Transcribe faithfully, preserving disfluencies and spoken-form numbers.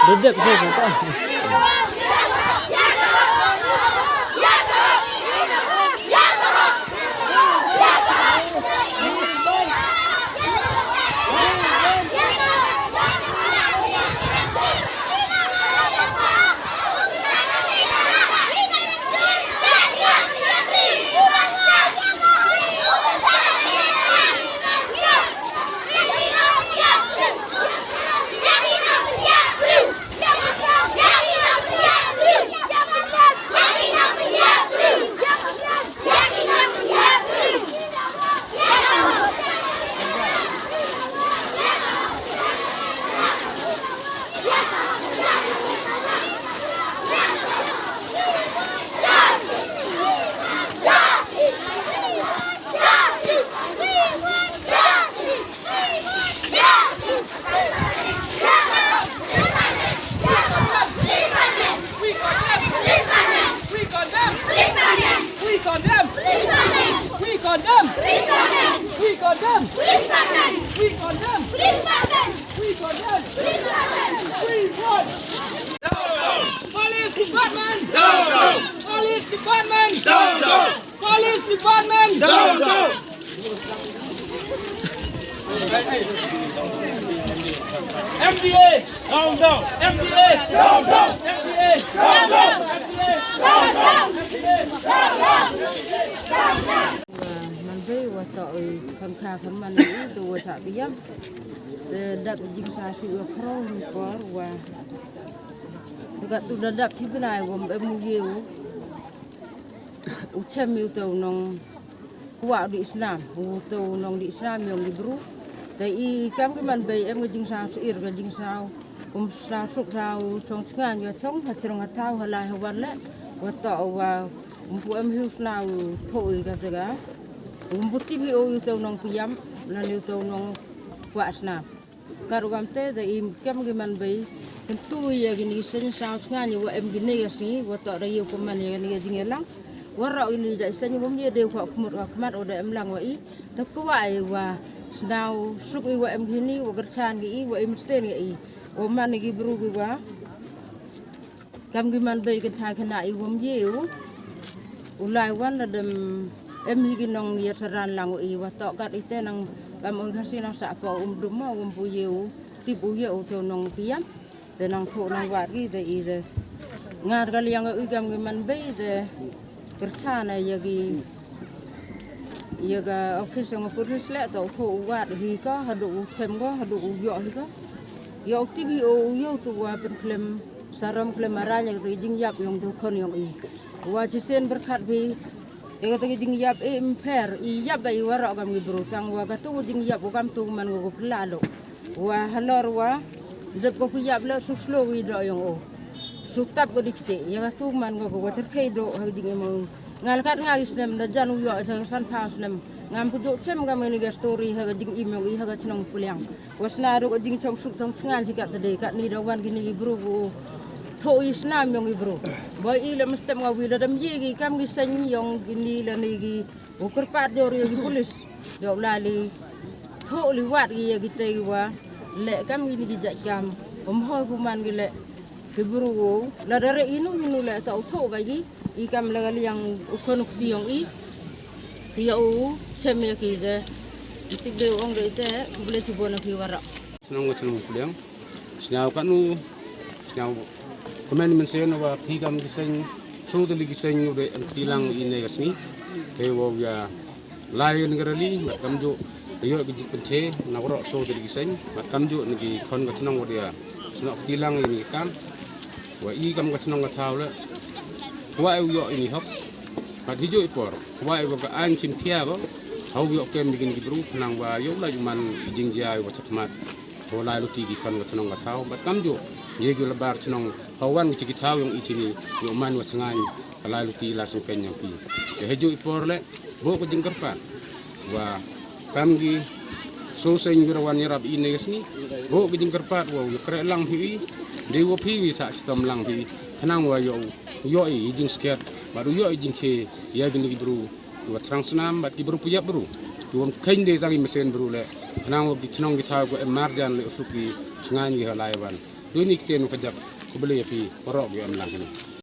Dedek tu, tu. We condemn! We condemn! We condemn! We condemn! We condemn! We condemn! We condemn! We want Police department! Down, down! Police department! Down, down! Police department! Down, down! M D A! Down, down! M D A! Down, down! M D A! Down, down! M D A! Down, down! M D A! Down, down! Wa man bei wa toh i kham kha kham man i tu wa chah biang. Te dap jingsa su wa khro ni por wa. Ka tu da dap chi bnai wa em u ye u. U chem u te u nong kwah di snam, u te u nong di snam yong di bru. Te i kam ki man bei em ka jingsa su ir ka jingsa. Um sa suk sa u chong chngan ya chong ha chrong ha thaw ha lai ha wan le. Wa toh wa um pu em hiu sna u thoh i ka te ka. Um pu tip hi o u te u nong piam, la ni u te u nong kwah sna. Ka ru kam te da i kam ki man bei. Ken tu ya ki ni sen sa chngan ya wa em ki ni ka si, wa toh da yoh pu man ya ni ka jingyalang. Wa roh ki ni ja sen wa mi de kwah kumut wa kumat o da em lang wa i. Te kwah i wa sna u suk i wa em ki ni, wa kyrchan ki i, wa em sen ki i. Wa man ki bru ki wa. Kam ki man bei kynthai khynnah i wom ye u. U lai wan la dem em hi ki nong ya saran lang u i wa toh kat i te nang kam ong Khasi nang sah pa um dum ma wom pu ye u. Tip u ye u te u nong piam. Te nang thoh nang wad ki te i te. Ngar ka liang u i kam ki man bei te. Kyrchan ya ki ya ka office yong ka police le toh u thoh u wad hi ka haduh u chem ka haduh u yoh hi ka. Yoh u tip hi o u yoh tu wa pynkhlem. Sarom khlem ara ya ka te ka jingyap yong tu khon yong i. Wa chisien byrkhat phi. Ya ka te ka jingyap i ym pher i yap ba i waroh kam ki bru tang wa ka tu ka jingyap u kam tu man ka ku pla lo. Wa halor wa dep ko phi yap le su slow i do yong o. Su tap ko di kti ya ka tu man ka ku wa tyrkhei do ha ka jingim o. Ngal kat nga ki snem da jan u yoh sa san pha snem. Ngam pu jok chem kam ni ka story ha ka jingim yong i ha ka chnong Puliang. Wa sna ru ka jingchong suk chong sngan chi kat te dei kat ni da wan ki ni ki bru ku thoh i snam yong i bru. Ba i le mstem nga wi da dam ye ki kam ki seng yong ki ni la ni ki u kyrpad jor ya ki police. Yoh la li thoh li wad ki ya ki te ki wa le kam ki ni ki jait kam. Um hoi ku man ki le ki bru ku la da re inu inu le ta u thoh ba ki i kam la ka liang u khon u kti yong i. Ti ya u chem ya ki de. Tik de u ong de te ku ble chi bon a phi waroh. Chnong wa chnong Puliang. Sñiaw kanu, sñiaw. Comment men sen wa phi kam ki seng, so te li ki seng u de em ti lang i ne ka sngi. Te wa ya lai ni ka rally, mat kam ju, te yoh ki jingpynche, na waroh so te li ki seng, mat kam ju ni ki khon ka chnong wa de ya. Sñiaw ti lang i ni kam. Wa i kam ka chnong ka thaw le. Wa u yoh i ni hok. Mat hi ju i por. Wa i wa ka an chim khia ko. Haw yoh kem ya kini ki bru, khnang wa yoh lai u man i jingjia wa chakhmat. Haw lai luti ki khon ka chnong ka thaw, bad kamjooh ya ki labar chnong, haw wan ki chi ki thaw yong i chini, yoh man wa chngaiñ ka lai luti lai sngewkheiñ yong phi. Te heijooh i por le, booh ka jingkyrpad wa kam ki soo seiñ ki ra wan yarap i ne ka sngi, booh ka jingkyrpad wa u yakreh lang phi i, dei wa phi wi sah chitom lang phi i, khnang wa yoh, yoh i jingskhiat, bad u yoh i jingkhie ya kini ki bru wa thrang snam, bad ki bru pyap bru, ki wa kheiñ de tang i mynsiem bru le, khnang wa ki chnong ki thaw ko em marjan le u suk ki chngaiñ ki ha lai wan. Dooh ini ktien u kajak, khublei ya phi waroh ki em lang kini.